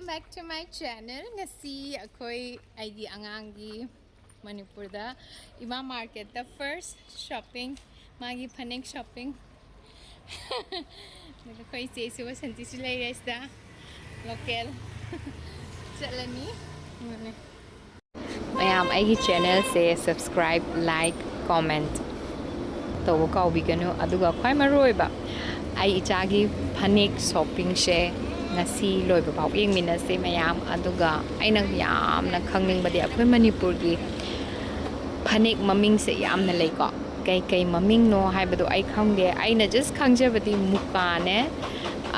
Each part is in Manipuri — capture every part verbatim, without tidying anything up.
Back to my channel. Ngasi akoi aigi angangi Manipur da Ima Market da first shopping, magi phanek shopping. Akoi se suwa santi sulai resta local. Chalani. Mane. ꯃꯌꯥꯝ ꯑꯩꯒꯤ ꯆꯦꯅꯦꯜꯁꯦ subscribe, like, comment ꯇꯧꯕ ꯀꯥꯎꯕꯤꯒꯅꯨ꯫ ꯑꯗꯨꯒ ꯈ꯭ꯋꯥꯏ ꯃꯔꯨ ꯑꯣꯏꯕ, ꯑꯩ ꯏꯆꯥꯒꯤ ꯐꯅꯦꯛ ꯁꯣꯞꯄꯤꯡꯁꯦ ꯉꯁꯤ ꯂꯣꯏꯕ ꯐꯥꯎ ꯌꯦꯡꯃꯤꯟꯅꯁꯦ ꯃꯌꯥꯝ꯫ ꯑꯗꯨꯒ ꯑꯩꯅ ꯌꯥꯝꯅ ꯈꯪꯅꯤꯡꯕꯗꯤ ꯑꯩꯈꯣꯏ ꯃꯅꯤꯄꯨꯔꯒꯤ ꯐꯅꯦꯛ ꯃꯃꯤꯡꯁꯦ ꯌꯥꯝꯅ ꯂꯩꯀꯣ꯫ ꯀꯩ ꯀꯩ ꯃꯃꯤꯡꯅꯣ ꯍꯥꯏꯕꯗꯣ ꯑꯩ ꯈꯪꯗꯦ꯫ ꯑꯩꯅ just ꯈꯪꯖꯕꯗꯤ ꯃꯨꯀꯥꯅꯦ,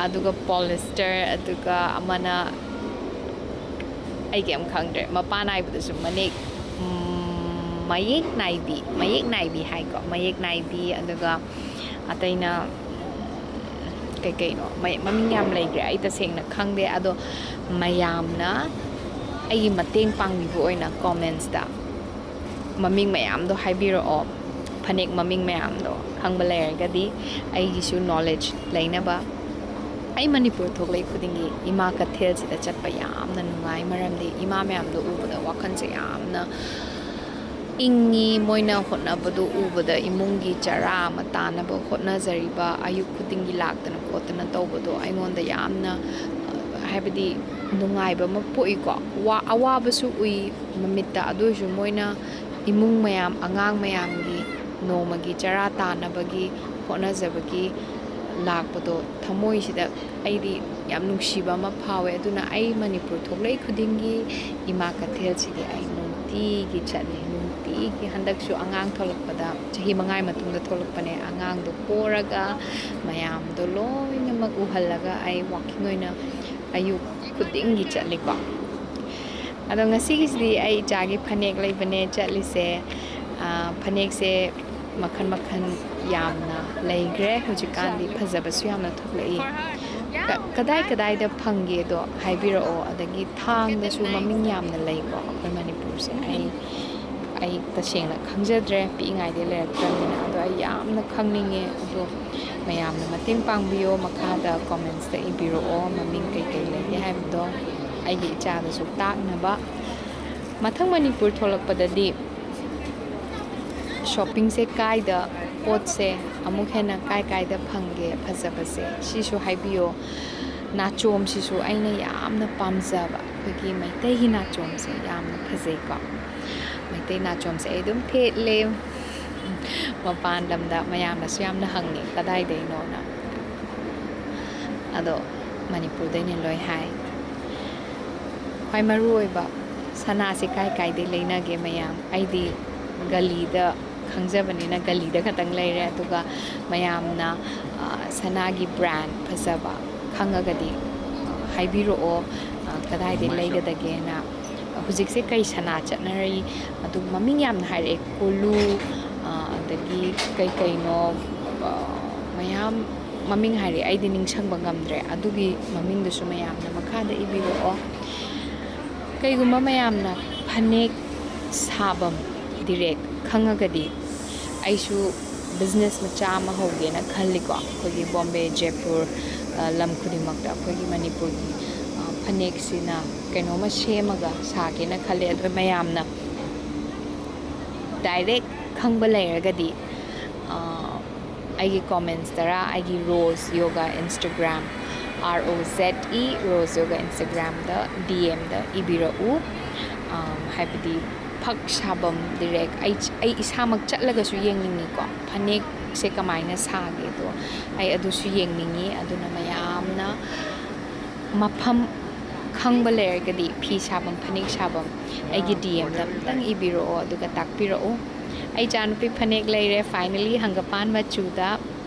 ꯑꯗꯨꯒ ꯄꯣꯂꯤꯁꯇꯔ, ꯑꯗꯨꯒ ꯑꯃꯅ ꯑꯩ ꯀꯩꯝ ꯈꯪꯗ꯭ꯔꯦ꯫ ꯃꯄꯥꯟ ꯅꯥꯏꯕꯗꯁꯨ ꯃꯅꯦꯛ, ꯎꯝ, ꯃꯌꯦꯛ ꯅꯥꯏꯕꯤ, ꯃꯌꯦꯛ ꯅꯥꯏꯕꯤ ꯍꯥꯏꯀꯣ, ꯃꯌꯦꯛ ꯅꯥꯏꯕꯤ꯫ ꯑꯗꯨꯒ ꯑꯇꯩꯅ ꯀꯩꯀꯩꯅꯣ ꯃꯃꯤꯡ ꯌꯥꯝ ꯂꯩꯈ꯭ꯔꯦ, ꯑꯩ ꯇꯁꯦꯡꯅ ꯈꯪꯗꯦ꯫ ꯑꯗꯣ ꯃꯌꯥꯝꯅ ꯑꯩꯒꯤ ꯃꯇꯦꯡ ꯄꯥꯡꯕꯤꯕ ꯑꯣꯏꯅ ꯀꯣꯃꯦꯟꯁꯇ ꯃꯃꯤꯡ ꯃꯌꯥꯝꯗꯣ ꯍꯥꯏꯕꯤꯔꯛꯑꯣ꯫ ꯐꯅꯦꯛ ꯃꯃꯤꯡ ꯃꯌꯥꯝꯗꯣ ꯈꯪꯕ ꯂꯩꯔꯒꯗꯤ ꯑꯩꯒꯤꯁꯨ ꯅꯣꯂꯦꯖ ꯂꯩꯅꯕ꯫ ꯑꯩ ꯃꯅꯤꯄꯨꯔ ꯊꯣꯛꯂꯛꯏ ꯈꯨꯗꯤꯡꯒꯤ ꯏꯃꯥ ꯀꯩꯊꯦꯜꯁꯤꯗ ꯆꯠꯄ ꯌꯥꯝꯅ ꯅꯨꯡꯉꯥꯏ, ꯃꯔꯝꯗꯤ ꯏꯃꯥ ꯃꯌꯥꯝꯗꯣ ꯎꯕꯗ ꯋꯥꯈꯜꯁꯦ ꯌꯥꯝꯅ ꯏꯪꯉꯤ꯫ ꯃꯣꯏꯅ ꯍꯣꯠꯅꯕꯗꯣ ꯎꯕꯗ, ꯏꯃꯨꯡꯒꯤ ꯆꯔꯥ ꯑꯃ ꯇꯥꯅꯕ ꯍꯣꯠꯅꯖꯔꯤꯕ, ꯑꯌꯨꯛ ꯈꯨꯗꯤꯡꯒꯤ ꯂꯥꯛꯇꯅ ꯈꯣꯠꯇꯅ ꯇꯧꯕꯗꯣ ꯑꯩꯉꯣꯟꯗ ꯌꯥꯝꯅ, ꯍꯥꯏꯕꯗꯤ, ꯅꯨꯡꯉꯥꯏꯕ ꯑꯃ ꯄꯣꯛꯏꯀꯣ꯫ ꯋꯥ-, ꯑꯋꯥꯕꯁꯨ ꯎꯏ ꯃꯃꯤꯠꯇ, ꯑꯗꯨ ꯑꯣꯏꯔꯁꯨ ꯃꯣꯏꯅ ꯏꯃꯨꯡ ꯃꯌꯥꯝ, ꯑꯉꯥꯡ ꯃꯌꯥꯝꯒꯤ ꯅꯣꯡꯃꯒꯤ ꯆꯔꯥ ꯇꯥꯅꯕꯒꯤ ꯍꯣꯠꯅꯖꯕꯒꯤ ꯂꯥꯛꯄꯗꯣ ꯊꯃꯣꯏꯁꯤꯗ ꯑꯩꯗꯤ ꯌꯥꯝ ꯅꯨꯡꯁꯤꯕ ꯑꯃ ꯐꯥꯎꯋꯦ꯫ ꯑꯗꯨꯅ ꯑꯩ ꯃꯅꯤꯄꯨꯔ ꯊꯣꯛꯂꯛꯏ ꯈꯨꯗꯤꯡꯒꯤ ꯏꯃꯥ ꯀꯩꯊꯦꯜꯁꯤꯗꯤ ꯑꯩ ꯅꯨꯡꯇꯤꯒꯤ ꯆꯠꯂꯤ, ꯅꯨꯡꯇꯤꯒꯤ꯫ ꯍꯟꯗꯛꯁꯨ ꯑꯉꯥꯡ ꯊꯣꯛꯂꯛꯄꯗ, ꯆꯍꯤ ꯃꯉꯥꯒꯤ ꯃꯇꯨꯡꯗ ꯊꯣꯛꯂꯛꯄꯅꯦ, ꯑꯉꯥꯡꯗꯣ ꯄꯣꯔꯒ ꯃꯌꯥꯝꯗꯣ ꯂꯣꯏꯅꯃꯛ ꯎꯍꯜꯂꯒ ꯑꯩ ꯋꯥꯛꯀꯤꯡ ꯑꯣꯏꯅ ꯑꯌꯨꯛ ꯈꯨꯗꯤꯡꯒꯤ ꯆꯠꯂꯤꯀꯣ꯫ ꯑꯗꯣ ꯉꯁꯤꯒꯤꯁꯤꯗꯤ ꯑꯩ ꯏꯆꯥꯒꯤ ꯐꯅꯦꯛ ꯂꯩꯕꯅꯦ ꯆꯠꯂꯤꯁꯦ꯫ ꯑꯥ, ꯐꯅꯦꯛꯁꯦ ꯃꯈꯜ ꯃꯈꯜ ꯌꯥꯝꯅ ꯂꯩꯈ꯭ꯔꯦ ꯍꯧꯖꯤꯛꯀꯥꯟꯗꯤ, ꯐꯖꯕꯁꯨ ꯌꯥꯝꯅ ꯊꯣꯛꯂꯛꯏ꯫ ꯀ-, ꯀꯗꯥꯏ ꯀꯗꯥꯏꯗ ꯐꯪꯒꯦꯗꯣ ꯍꯥꯏꯕꯤꯔꯛꯑꯣ꯫ ꯑꯗꯒꯤ ꯊꯥꯡꯗꯁꯨ ꯃꯃꯤꯡ ꯌꯥꯝꯅ ꯂꯩꯀꯣ ꯑꯩꯈꯣꯏ ꯃꯅꯤꯄꯨꯔꯁꯦ꯫ ꯑꯩ, ꯑꯩ ꯇꯁꯦꯡꯅ ꯈꯪꯖꯗ꯭ꯔꯦ, ꯄꯤꯛꯏꯉꯩꯗꯩ ꯂꯩꯔꯛꯇ꯭ꯔꯕꯅꯤꯅ꯫ ꯑꯗꯣ ꯑꯩ ꯌꯥꯝꯅ ꯈꯪꯅꯤꯡꯉꯦ꯫ ꯑꯗꯣ ꯃꯌꯥꯝꯅ ꯃꯇꯦꯡ ꯄꯥꯡꯕꯤꯌꯣ, ꯃꯈꯥꯗ ꯀꯣꯃꯦꯟꯁꯇ ꯏꯕꯤꯔꯛꯑꯣ ꯃꯃꯤꯡ ꯀꯩꯀꯩ ꯂꯩꯒꯦ ꯍꯥꯏꯕꯗꯣ꯫ ꯑꯩꯒꯤ ꯏꯆꯥꯗꯁꯨ ꯇꯥꯛꯅꯕ꯫ ꯃꯊꯪ ꯃꯅꯤꯄꯨꯔ ꯊꯣꯛꯂꯛꯄꯗꯗꯤ ꯁꯣꯞꯄꯤꯡꯁꯦ ꯀꯥꯏꯗ, ꯄꯣꯠꯁꯦ ꯑꯃꯨꯛ ꯍꯦꯟꯅ ꯀꯥꯏ ꯀꯥꯏꯗ ꯐꯪꯒꯦ ꯐꯖꯕꯁꯦ, ꯁꯤꯁꯨ ꯍꯥꯏꯕꯤꯌꯣ꯫ ꯅꯥꯆꯣꯝꯁꯤꯁꯨ ꯑꯩꯅ ꯌꯥꯝꯅ ꯄꯥꯝꯖꯕ, ꯑꯩꯈꯣꯏꯒꯤ ꯃꯩꯇꯩꯒꯤ ꯅꯥꯆꯣꯝꯁꯦ ꯌꯥꯝꯅ ꯐꯖꯩꯀꯣ꯫ ꯃꯩꯇꯩ ꯅꯥꯆꯣꯝꯁꯦ ꯑꯩ ꯑꯗꯨꯝ ꯊꯦꯠꯂꯦ꯫ ꯃꯄꯥꯟ ꯂꯝꯗ ꯃꯌꯥꯝꯅꯁꯨ ꯌꯥꯝꯅ ꯍꯪꯉꯦ, "ꯀꯗꯥꯏꯗꯩꯅꯣꯅ?" ꯑꯗꯣ ꯃꯅꯤꯄꯨꯔꯗꯩꯅꯦ ꯂꯣꯏ ꯍꯥꯏ꯫ ꯈ꯭ꯋꯥꯏ ꯃꯔꯨ ꯑꯣꯏꯕ, ꯁꯅꯥꯁꯦ ꯀꯥꯏ ꯀꯥꯏꯗꯩ ꯂꯩꯅꯒꯦ ꯃꯌꯥꯝ? ꯑꯩꯗꯤ ꯒꯂꯤꯗ ꯈꯪꯖꯕꯅꯤꯅ ꯒꯂꯤꯗ ꯈꯛꯇꯪ ꯂꯩꯔꯦ꯫ ꯑꯗꯨꯒ ꯃꯌꯥꯝꯅ, ꯑ, ꯁꯅꯥꯒꯤ ꯕ꯭ꯔꯥꯟ ꯐꯖꯕ ꯈꯪꯉꯒꯗꯤ, ꯑ, ꯍꯥꯏꯕꯤꯔꯛꯑꯣ, ꯑ, ꯀꯗꯥꯏꯗꯩ ꯂꯩꯒꯗꯒꯦꯅ꯫ ꯍꯧꯖꯤꯛꯁꯦ ꯀꯩ ꯁꯅꯥ ꯆꯠꯅꯔꯤ? ꯑꯗꯨ ꯃꯃꯤꯡ ꯌꯥꯝꯅ ꯍꯥꯏꯔꯛꯑꯦ, ꯀꯣꯂꯨ, ꯑ, ꯑꯗꯒꯤ ꯀꯩ ꯀꯩꯅꯣ, ꯑ, ꯃꯌꯥꯝ ꯃꯃꯤꯡ ꯍꯥꯏꯔꯛꯑꯦ, ꯑꯩꯗꯤ ꯅꯤꯡꯁꯤꯡꯕ ꯉꯝꯗ꯭ꯔꯦ꯫ ꯑꯗꯨꯒꯤ ꯃꯃꯤꯡꯗꯨꯁꯨ ꯃꯌꯥꯝꯅ ꯃꯈꯥꯗ ꯏꯕꯤꯔꯛꯑꯣ꯫ ꯀꯩꯒꯨꯝꯕ ꯃꯌꯥꯝꯅ ꯐꯅꯦꯛ ꯁꯥꯐꯝ ꯗꯤꯔꯦꯛ ꯈꯪꯉꯒꯗꯤ, ꯑꯩꯁꯨ ꯕꯤꯖꯤꯅꯦꯁ ꯃꯆꯥ ꯑꯃ ꯍꯧꯒꯦꯅ ꯈꯜꯂꯤꯀꯣ꯫ ꯑꯩꯈꯣꯏꯒꯤ ꯕꯣꯝꯕꯦ, ꯖꯦꯄꯨꯔ, ꯑ, ꯂꯝ ꯈꯨꯗꯤꯡꯃꯛꯇ ꯑꯩꯈꯣꯏꯒꯤ ꯃꯅꯤꯄꯨꯔꯒꯤ, ꯑ, ꯐꯅꯦꯛꯁꯤꯅ ꯀꯩꯅꯣꯝꯃ ꯁꯦꯝꯃꯒ ꯁꯥꯒꯦꯅ ꯈꯜꯂꯦ꯫ ꯑꯗꯨ ꯃꯌꯥꯝꯅ ꯗꯥꯏꯔꯦꯛ ꯈꯪꯕ ꯂꯩꯔꯒꯗꯤ, ꯑ, ꯑꯩꯒꯤ ꯀꯣꯃꯦꯟꯁꯇꯔꯥ, ꯑꯩꯒꯤ Roze yoga Instagram, R O Z E Roze yoga ꯏꯟꯁꯇꯥꯒ꯭ꯔꯥꯝꯗ D Mꯗ ꯏꯕꯤꯔꯛꯎ꯫ ꯑ, ꯍꯥꯏꯕꯗꯤ ꯐꯛ ꯁꯥꯐꯝ ꯗꯤꯔꯦꯛ ꯑꯩ, ꯑꯩ ꯏꯁꯥꯃꯛ ꯆꯠꯂꯒꯁꯨ ꯌꯦꯡꯅꯤꯡꯉꯤꯀꯣ, ꯐꯅꯦꯛꯁꯦ ꯀꯃꯥꯏꯅ ꯁꯥꯒꯦꯗꯣ꯫ ꯑꯩ ꯑꯗꯨꯁꯨ ꯌꯦꯡꯅꯤꯡꯉꯤ꯫ ꯑꯗꯨꯅ ꯃꯌꯥꯝꯅ ꯃꯐꯝ ꯈꯪꯕ ꯂꯩꯔꯒꯗꯤ, ꯐꯤ ꯁꯥꯐꯝ, ꯐꯅꯦꯛ ꯁꯥꯐꯝ, ꯑꯩꯒꯤ D Mꯗ ꯑꯝꯇꯪ ꯏꯕꯤꯔꯛꯑꯣ, ꯑꯗꯨꯒ ꯇꯥꯛꯄꯤꯔꯛꯎ꯫ ꯑꯩ ꯏꯆꯥꯅꯨꯄꯤ ꯐꯅꯦꯛ ꯂꯩꯔꯦ, finally, ꯍꯪꯒꯄꯥꯟ ꯃꯆꯨꯗ꯫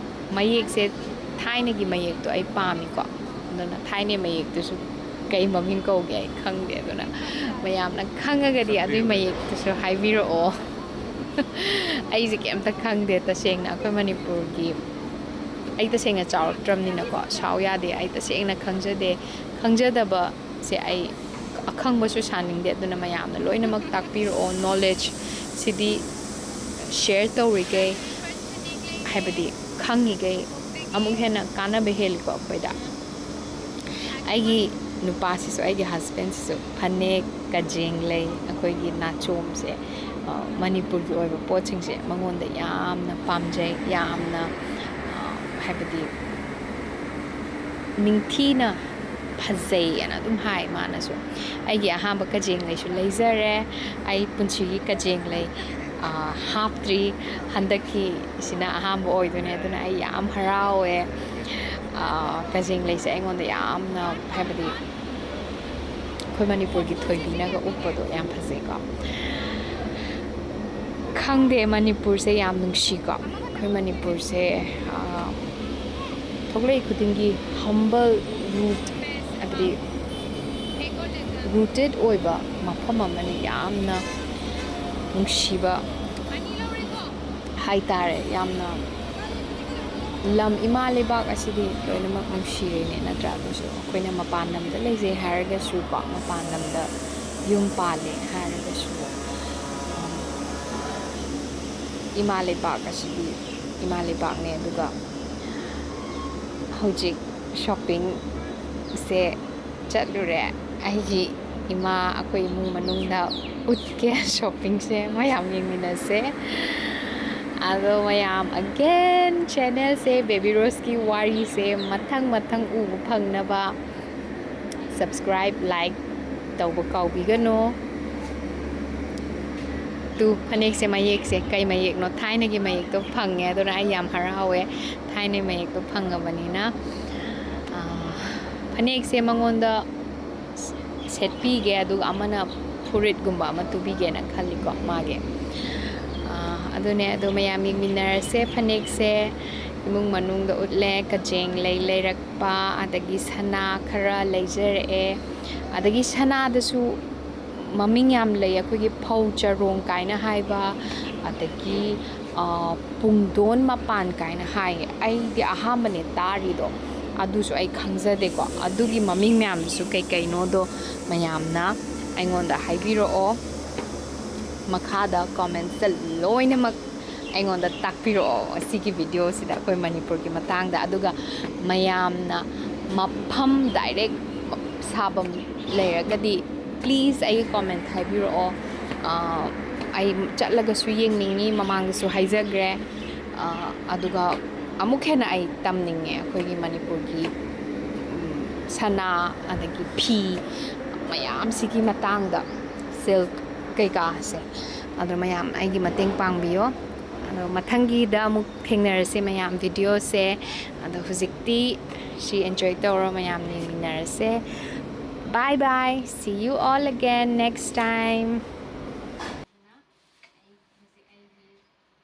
ꯃꯌꯦꯛꯁꯦ, ꯊꯥꯏꯅꯒꯤ ꯃꯌꯦꯛꯇꯣ ꯑꯩ ꯄꯥꯝꯃꯤꯀꯣ, ꯑꯗꯨꯅ ꯊꯥꯏꯅ ꯃꯌꯦꯛꯇꯨꯁꯨ ꯀꯩ ꯃꯃꯤꯡ ꯀꯧꯒꯦ ꯑꯩ ꯈꯪꯗꯦ꯫ ꯑꯗꯨꯅ ꯃꯌꯥꯝꯅ ꯈꯪꯉꯒꯗꯤ ꯑꯗꯨꯒꯤ ꯃꯌꯦꯛꯇꯨꯁꯨ ꯍꯥꯏꯕꯤꯔꯛꯑꯣ꯫ ꯑꯩꯁꯦ ꯀꯩꯝꯇ ꯈꯪꯗꯦ ꯇꯁꯦꯡꯅ꯫ ꯑꯩꯈꯣꯏ ꯃꯅꯤꯄꯨꯔꯒꯤ, ꯑꯩ ꯇꯁꯦꯡꯅ ꯆꯥꯎꯔꯛꯇ꯭ꯔꯕꯅꯤꯅꯀꯣ, ꯁꯥꯎ ꯌꯥꯗꯦ꯫ ꯑꯩ ꯇꯁꯦꯡꯅ ꯈꯪꯖꯗꯦ꯫ ꯈꯪꯖꯗꯕꯁꯦ ꯑꯩ ꯑꯈꯪꯕꯁꯨ ꯁꯥꯅꯤꯡꯗꯦ꯫ ꯑꯗꯨꯅ ꯃꯌꯥꯝꯅ ꯂꯣꯏꯅꯃꯛ ꯇꯥꯛꯄꯤꯔꯛꯑꯣ꯫ Knowledge ꯁꯤꯗꯤ share ꯇꯧꯔꯤꯈꯩ, ꯍꯥꯏꯕꯗꯤ ꯈꯪꯉꯤꯈꯩ, ꯑꯃꯨꯛ ꯍꯦꯟꯅ ꯀꯥꯟꯅꯕ ꯍꯦꯜꯂꯤꯀꯣ ꯑꯩꯈꯣꯏꯗ꯫ ꯑꯩꯒꯤ ꯅꯨꯄꯥꯁꯤꯁꯨ, ꯑꯩꯒꯤ ꯍꯁꯕꯦꯟꯁꯤꯁꯨ ꯐꯅꯦꯛ, ꯀꯖꯦꯡ ꯂꯩ, ꯑꯩꯈꯣꯏꯒꯤ ꯅꯥꯆꯣꯝꯁꯦ, ꯑ, ꯃꯅꯤꯄꯨꯔꯒꯤ ꯑꯣꯏꯕ ꯄꯣꯠꯁꯤꯡꯁꯦ ꯃꯉꯣꯟꯗ ꯌꯥꯝꯅ ꯄꯥꯝꯖꯩ, ꯌꯥꯝꯅ, ꯑ, ꯍꯥꯏꯕꯗꯤ ꯅꯤꯡꯊꯤꯅ ꯐꯖꯩ ꯑꯅ ꯑꯗꯨꯝ ꯍꯥꯏ ꯃꯥꯅꯁꯨ꯫ ꯑꯩꯒꯤ ꯑꯍꯥꯟꯕ ꯀꯖꯦꯡ ꯂꯩꯁꯨ ꯂꯩꯖꯔꯦ꯫ ꯑꯩ ꯄꯨꯟꯁꯤꯒꯤ ꯀꯖꯦꯡ ꯂꯩ, ꯑ, ꯍꯥꯞꯇ꯭ꯔꯤ꯫ ꯍꯟꯗꯛꯀꯤꯁꯤꯅ ꯑꯍꯥꯟꯕ ꯑꯣꯏꯗꯣꯏꯅꯦ, ꯑꯗꯨꯅ ꯑꯩ ꯌꯥꯝ ꯍꯔꯥꯎꯋꯦ꯫ ꯑ, ꯀꯖꯦꯡ ꯂꯩꯁꯦ ꯑꯩꯉꯣꯟꯗ ꯌꯥꯝꯅ, ꯍꯥꯏꯕꯗꯤ ꯑꯩꯈꯣꯏ ꯃꯅꯤꯄꯨꯔꯒꯤ ꯊꯣꯏꯕꯤꯅꯒ ꯎꯞꯄꯗꯣ ꯌꯥꯝ ꯐꯖꯩꯀꯣ꯫ ꯈꯪꯗꯦ, ꯃꯅꯤꯄꯨꯔꯁꯦ ꯌꯥꯝ ꯅꯨꯡꯁꯤꯀꯣ꯫ ꯑꯩꯈꯣꯏ ꯃꯅꯤꯄꯨꯔꯁꯦ, ꯑ, ꯊꯣꯛꯂꯛꯏ ꯈꯨꯗꯤꯡꯒꯤ humble root, ꯍꯥꯏꯕꯗꯤ rooted ꯑꯣꯏꯕ ꯃꯐꯝ ꯑꯃꯅꯤ꯫ ꯌꯥꯝꯅ ꯅꯨꯡꯁꯤꯕ ꯍꯥꯏꯇꯥꯔꯦ꯫ ꯌꯥꯝꯅ ꯂꯝ, ꯏꯃꯥ ꯂꯩꯕꯥꯛ ꯑꯁꯤꯗꯤ ꯂꯣꯏꯅꯃꯛ ꯅꯨꯡꯁꯤꯔꯤꯅꯦ, ꯅꯠꯇ꯭ꯔꯥ? ꯑꯗꯨꯁꯨ ꯑꯩꯈꯣꯏꯅ ꯃꯄꯥꯟ ꯂꯝꯗ ꯂꯩꯖꯩ ꯍꯥꯏꯔꯒꯁꯨ ꯀꯣ, ꯃꯄꯥꯟ ꯂꯝꯗ ꯌꯨꯝ ꯄꯥꯜꯂꯦ ꯍꯥꯏꯔꯒꯁꯨ, ꯏꯃꯥ ꯂꯩꯕꯥꯛ ꯑꯁꯤꯗꯤ ꯏꯃꯥ ꯂꯩꯕꯥꯛꯅꯦ꯫ ꯑꯗꯨꯒ ꯍꯧꯖꯤꯛ ꯁꯣꯞꯄꯤꯡꯁꯦ ꯆꯠꯂꯨꯔꯦ꯫ ꯑꯩꯒꯤ ꯏꯃꯥ, ꯑꯩꯈꯣꯏ ꯏꯃꯨꯡ ꯃꯅꯨꯡꯗ ꯎꯠꯀꯦ ꯁꯣꯞꯄꯤꯡꯁꯦ, ꯃꯌꯥꯝ ꯌꯦꯡꯃꯤꯟꯅꯁꯦ꯫ ꯑꯗꯣ ꯃꯌꯥꯝ, again, ꯆꯦꯅꯦꯜꯁꯦ, ꯕꯦꯕꯤ ꯔꯣꯁꯀꯤ ꯋꯥꯔꯤꯁꯦ ꯃꯊꯪ ꯃꯊꯪ ꯎꯕ ꯐꯪꯅꯕ subscribe, like ꯇꯧꯕ ꯀꯥꯎꯕꯤꯒꯅꯨ꯫ ꯇꯨ, ꯐꯅꯦꯛꯁꯦ, ꯃꯌꯦꯛꯁꯦ ꯀꯩ ꯃꯌꯦꯛꯅꯣ? ꯊꯥꯏꯅꯒꯤ ꯃꯌꯦꯛꯇꯣ ꯐꯪꯉꯦ, ꯑꯗꯨꯅ ꯑꯩ ꯌꯥꯝ ꯍꯔꯥꯎꯋꯦ, ꯊꯥꯏꯅꯒꯤ ꯃꯌꯦꯛꯇꯣ ꯐꯪꯉꯕꯅꯤꯅ꯫ ꯑꯥ, ꯐꯅꯦꯛꯁꯦ ꯃꯉꯣꯟꯗ ꯁꯦꯠꯄꯤꯒꯦ, ꯑꯗꯨꯒ ꯑꯃꯅ ꯐꯨꯔꯤꯠꯀꯨꯝꯕ ꯑꯃ ꯇꯨꯕꯤꯒꯦꯅ ꯈꯜꯂꯤꯀꯣ ꯃꯥꯒꯤ꯫ ꯑꯥ, ꯑꯗꯨꯅꯦ, ꯑꯗꯣ ꯃꯌꯥꯝ ꯌꯦꯡꯃꯤꯟꯅꯔꯁꯦ꯫ ꯐꯅꯦꯛꯁꯦ ꯏꯃꯨꯡ ꯃꯅꯨꯡꯗ ꯎꯠꯂꯦ, ꯀꯖꯦꯡ ꯂꯩ ꯂꯩꯔꯛꯄ, ꯑꯗꯒꯤ ꯁꯅꯥ ꯈꯔ ꯂꯩꯖꯔꯛꯑꯦ꯫ ꯑꯗꯒꯤ ꯁꯅꯥꯗꯁꯨ ꯃꯃꯤꯡ ꯌꯥꯝ ꯂꯩ, ꯑꯩꯈꯣꯏꯒꯤ ꯐꯧ ꯆꯔꯣꯡ ꯀꯥꯏꯅ ꯍꯥꯏꯕ, ꯑꯗꯒꯤ, ꯑ, ꯄꯨꯡꯗꯣꯟ ꯃꯄꯥꯟ ꯀꯥꯏꯅ ꯍꯥꯏꯌꯦ꯫ ꯑꯩꯗꯤ ꯑꯍꯥꯟꯕꯅꯦ ꯇꯥꯔꯤꯗꯣ, ꯑꯗꯨꯁꯨ ꯑꯩ ꯈꯪꯖꯗꯦꯀꯣ꯫ ꯑꯗꯨꯒꯤ ꯃꯃꯤꯡ ꯃꯌꯥꯝꯗꯨꯁꯨ ꯀꯩ ꯀꯩꯅꯣꯗꯣ ꯃꯌꯥꯝꯅ ꯑꯩꯉꯣꯟꯗ ꯍꯥꯏꯕꯤꯔꯛꯑꯣ, ꯃꯈꯥꯗ commentsꯇ ꯂꯣꯏꯅꯃꯛ ꯑꯩꯉꯣꯟꯗ ꯇꯥꯛꯄꯤꯔꯛꯑꯣ ꯁꯤꯒꯤ videoꯁꯤꯗ ꯑꯩꯈꯣꯏ ꯃꯅꯤꯄꯨꯔꯒꯤ ꯃꯇꯥꯡꯗ꯫ ꯑꯗꯨꯒ ꯃꯌꯥꯝꯅ ꯃꯐꯝ direct ꯁꯥꯐꯝ ꯂꯩꯔꯒꯗꯤ please ꯑꯩꯒꯤ comment ꯍꯥꯏꯕꯤꯔꯛꯑꯣ꯫ ꯑꯥ, ꯑꯩ ꯆꯠꯂꯒꯁꯨ ꯌꯦꯡꯅꯤꯡꯉꯤ, ꯃꯃꯥꯡꯗꯁꯨ ꯍꯥꯏꯖꯈ꯭ꯔꯦ꯫ ꯑꯥ, ꯑꯗꯨꯒ ꯑꯃꯨꯛ ꯍꯦꯟꯅ ꯑꯩ ꯇꯝꯅꯤꯡꯉꯦ ꯑꯩꯈꯣꯏꯒꯤ ꯃꯅꯤꯄꯨꯔꯒꯤ, ꯎꯝ, ꯁꯅꯥ, ꯑꯗꯒꯤ ꯐꯤ ꯃꯌꯥꯝꯁꯤꯒꯤ ꯃꯇꯥꯡꯗ, silk ꯀꯩꯀꯥꯁꯦ꯫ ꯑꯗꯣ ꯃꯌꯥꯝ ꯑꯩꯒꯤ ꯃꯇꯦꯡ ꯄꯥꯡꯕꯤꯌꯣ꯫ ꯑꯗꯣ ꯃꯊꯪꯒꯤꯗ ꯑꯃꯨꯛ ꯊꯦꯡꯅꯔꯁꯦ ꯃꯌꯥꯝ videoꯁꯦ꯫ ꯑꯗꯣ ꯍꯧꯖꯤꯛꯇꯤ ꯁꯤ enjoy ꯇꯧꯔꯣ, ꯃꯌꯥꯝ ꯌꯦꯡꯃꯤꯟꯅꯔꯁꯦ꯫ Bye bye, see you all again next time. ꯑꯩ ꯍꯧꯖꯤꯛ ꯑꯩꯒꯤ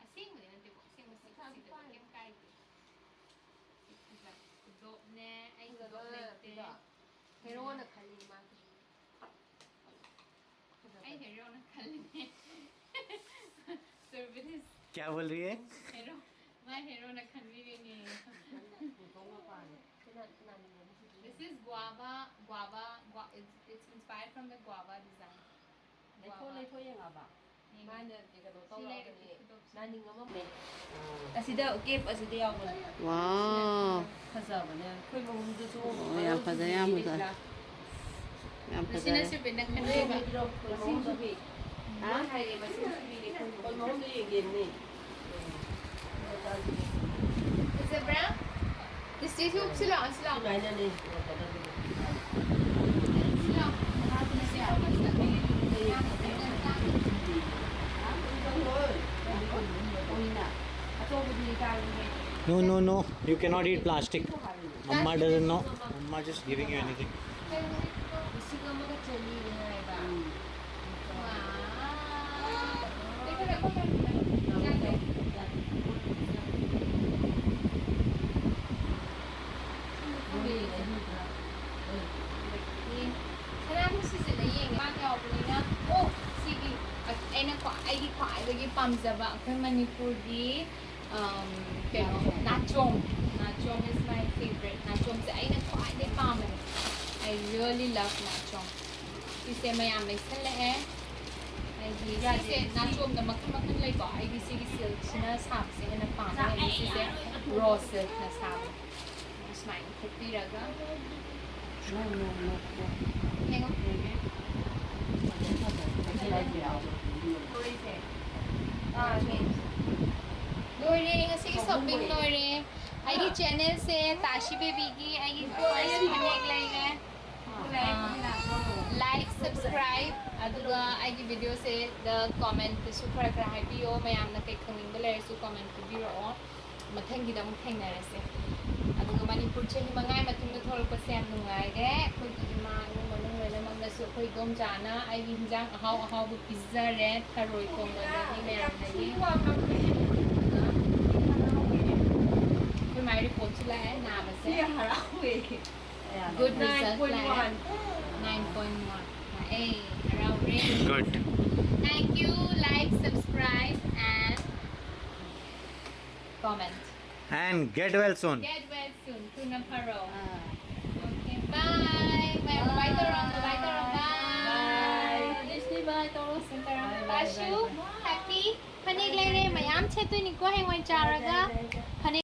ꯑꯁꯦꯡꯕꯗꯤ ꯅꯠꯇꯦꯀꯣ, ꯑꯁꯦꯡꯕ ꯁꯛꯁꯤꯗ ꯀꯩꯝ ꯀꯥꯏꯗꯦ꯫ ꯈꯨꯗꯣꯞꯅꯦ, ꯑꯩ ꯈꯨꯗꯣꯞ ꯂꯩꯇꯦ꯫ ꯍꯦꯔꯣꯅ ꯈꯜꯂꯤ ꯃꯥꯗꯤ꯫ ꯑꯩ ꯍꯦꯔꯣꯅ ꯈꯜꯂꯤꯅꯦ꯫ ꯁꯔꯚꯤꯁ꯫ क्या बोल रही है? ꯍꯦꯔꯣ, ꯃꯥ ꯍꯦꯔꯣꯅ ꯈꯟꯕꯤꯔꯤꯅꯦ꯫ This is guava, guava, gua-, it's, it's inspired from the guava design. ꯂꯩꯊꯣꯛ, guava꯫ ꯂꯩꯊꯣꯛ ꯌꯦꯡꯉꯕ? ꯌꯦꯡꯉꯦ꯫ ꯃꯥꯅ ꯀꯩꯅꯣ ꯁꯤ ꯂꯩꯔꯗꯤ ꯇꯧꯔꯛꯑꯕꯅꯦ꯫ ꯈꯨꯗꯣꯞꯁꯦ꯫ ꯅꯥꯅꯤꯡ ꯑꯃ ꯑꯁꯤꯗ cap ꯑꯁꯤꯗ ꯌꯥꯎꯕꯅꯦ꯫ Wow꯫ ꯐꯖꯕꯅꯦ꯫ ꯑꯩꯈꯣꯏ ꯃꯍꯨꯝꯗꯨꯁꯨ ꯑꯣ, ꯌꯥꯝ ꯐꯖꯩ, ꯌꯥꯝ ꯐꯖꯩ꯫ ꯌꯥꯝ ꯃꯁꯤꯅ ꯐꯖꯩ꯫ ꯁꯨꯕꯤꯅ ꯈꯟꯕꯤꯕ꯫ ꯃꯁꯤꯡ ꯁꯨꯕꯤ꯫ ꯍꯥ? ꯃꯥ ꯍꯥꯏꯔꯦ, ꯃꯁꯤꯡ ꯁꯨꯕꯤꯅꯦ꯫ ꯑꯩꯈꯣꯏ ꯃꯍꯨꯝꯗꯣ ꯌꯦꯡꯒꯦ ꯏꯅꯦ꯫ ꯐꯖꯕ꯭ꯔꯥ? ꯂꯤꯁꯇꯤꯁꯨ ꯎꯞꯁꯤꯜꯂꯣ, ꯎꯞꯁꯤꯜꯂꯣ꯫ ꯁꯨꯃꯥꯏꯅꯅꯦ꯫ ꯎꯞꯁꯤꯜꯂꯣ꯫ No, no, no. You cannot eat plastic. Mama doesn't know. Mama just giving you anything. ꯂꯤꯁꯤꯡ ꯑꯃꯒ ꯆꯅꯤꯅꯦ ꯍꯥꯏꯕ꯫ ꯁꯅꯥꯗꯨ ꯁꯤꯖꯤꯟꯅ ꯌꯦꯡꯉꯦ꯫ ꯃꯥ ꯌꯥꯎꯕꯅꯤꯅ, ꯑꯣ, ꯁꯤꯒꯤ ꯑꯩꯅ ꯈ꯭ꯋꯥꯏ, ꯑꯩꯒꯤ ꯈ꯭ꯋꯥꯏꯗꯒꯤ ꯄꯥꯝꯖꯕ ꯑꯩꯈꯣꯏ ꯃꯅꯤꯄꯨꯔꯒꯤ, ꯑꯝ, ꯀꯩꯅꯣ, ꯅꯥꯆꯣꯝ꯫ ꯅꯥꯆꯣꯝ is my favorite. ꯅꯥꯆꯣꯝꯁꯦ ꯑꯩꯅ ꯈ꯭ꯋꯥꯏꯗꯒꯤ ꯄꯥꯝꯕꯅꯦ꯫ I really love ꯅꯥꯆꯣꯝ꯫ ꯁꯤꯁꯦ ꯃꯌꯥꯝ ꯂꯩꯁꯜꯂꯛꯑꯦ꯫ ꯑꯩꯗꯤ ꯁꯤꯁꯦ ꯅꯥꯆꯣꯝꯗ ꯃꯈꯜ ꯃꯈꯜ ꯂꯩꯀꯣ꯫ ꯑꯩꯗꯤ ꯁꯤꯒꯤ silkꯁꯤꯅ ꯁꯥꯕꯁꯦ ꯍꯦꯟꯅ ꯄꯥꯝꯃꯦ꯫ ꯑꯩꯗꯤ ꯁꯤꯁꯦ raw silkꯅ ꯁꯥꯕꯅꯦ꯫ ꯁꯨꯃꯥꯏꯅ ꯊꯨꯞꯄꯤꯔꯒ ꯌꯦꯡꯉꯣ꯫ ꯂꯣꯏꯔꯦ, ꯉꯁꯤꯒꯤ shopping ꯂꯣꯏꯔꯦ꯫ ꯑꯩꯒꯤ channelꯁꯦ ꯇꯥꯁꯤ ꯕꯦꯕꯤꯒꯤ ꯑꯩꯒꯤ ꯐꯅꯦꯛ ꯂꯩꯔꯦ꯫ ꯂꯥꯏꯛ, ꯁꯕꯁꯀ꯭ꯔꯥꯏꯕ, ꯑꯗꯨꯒ ꯑꯩꯒꯤ videoꯁꯦ ꯗ ꯀꯣꯃꯦꯟꯇꯁꯨ ꯈꯔ ꯈꯔ ꯍꯥꯏꯕꯤꯌꯣ꯫ ꯃꯌꯥꯝꯅ ꯀꯩ ꯈꯪꯅꯤꯡꯕ ꯂꯩꯔꯁꯨ ꯀꯣꯃꯦꯟ ꯄꯤꯕꯤꯔꯛꯑꯣ꯫ ꯃꯊꯪꯒꯤꯗ ꯑꯃꯨꯛ ꯊꯦꯡꯅꯔꯁꯦ꯫ ꯑꯗꯨꯒ ꯃꯅꯤꯄꯨꯔ ꯆꯍꯤ ꯃꯉꯥꯒꯤ ꯃꯇꯨꯡꯗ ꯊꯣꯛꯂꯛꯄꯁꯦ ꯌꯥꯝ ꯅꯨꯡꯉꯥꯏꯔꯦ꯫ ꯑꯩꯈꯣꯏꯒꯤ ꯏꯃꯥ ꯏꯃꯨꯡ ꯃꯅꯨꯡ ꯂꯣꯏꯅꯃꯛꯅꯁꯨ ꯑꯩꯈꯣꯏ ꯏꯗꯣꯝꯆꯥꯅ ꯑꯩꯒꯤ ꯍꯤꯟꯖꯥꯡ ꯑꯍꯥꯎ ꯑꯍꯥꯎꯕ ꯄꯤꯖꯔꯦ꯫ ꯊꯔꯣꯏ ꯊꯣꯡꯕꯗꯒꯤ ꯃꯌꯥꯝꯗꯒꯤ꯫ ꯑꯗꯨꯒ ꯑꯩꯈꯣꯏ ꯃꯥꯏ ꯔꯤꯄꯣꯔꯠꯁꯨ ꯂꯥꯛꯑꯦ ꯅꯥꯕꯁꯦ꯫ ꯁꯤ ꯍꯔꯥꯎꯋꯦ꯫ Good result ꯂꯥꯛꯑꯦ꯫ Nine point one. A, ꯍꯔꯥꯎꯔꯦ꯫ Good. Thank you. Like, subscribe and comment. And get well soon. Get well soon. ꯊꯨꯅ ꯐꯔꯣ꯫ Okay, bye. ꯃꯌꯥꯝ bye ꯇꯧꯔꯣ, bye ꯇꯧꯔꯣ, bye. Bye. ꯕꯥꯏ ꯇꯧꯔꯣ꯫ ꯇꯥꯁꯨ, happy꯫ ꯐꯅꯦꯛ ꯂꯩꯔꯦ, ꯃꯌꯥꯝ ꯁꯦꯠꯇꯣꯏꯅꯤꯀꯣ ꯍꯌꯦꯡꯋꯥꯏ ꯆꯥꯎꯔꯒ꯫ ꯐꯅꯦꯛ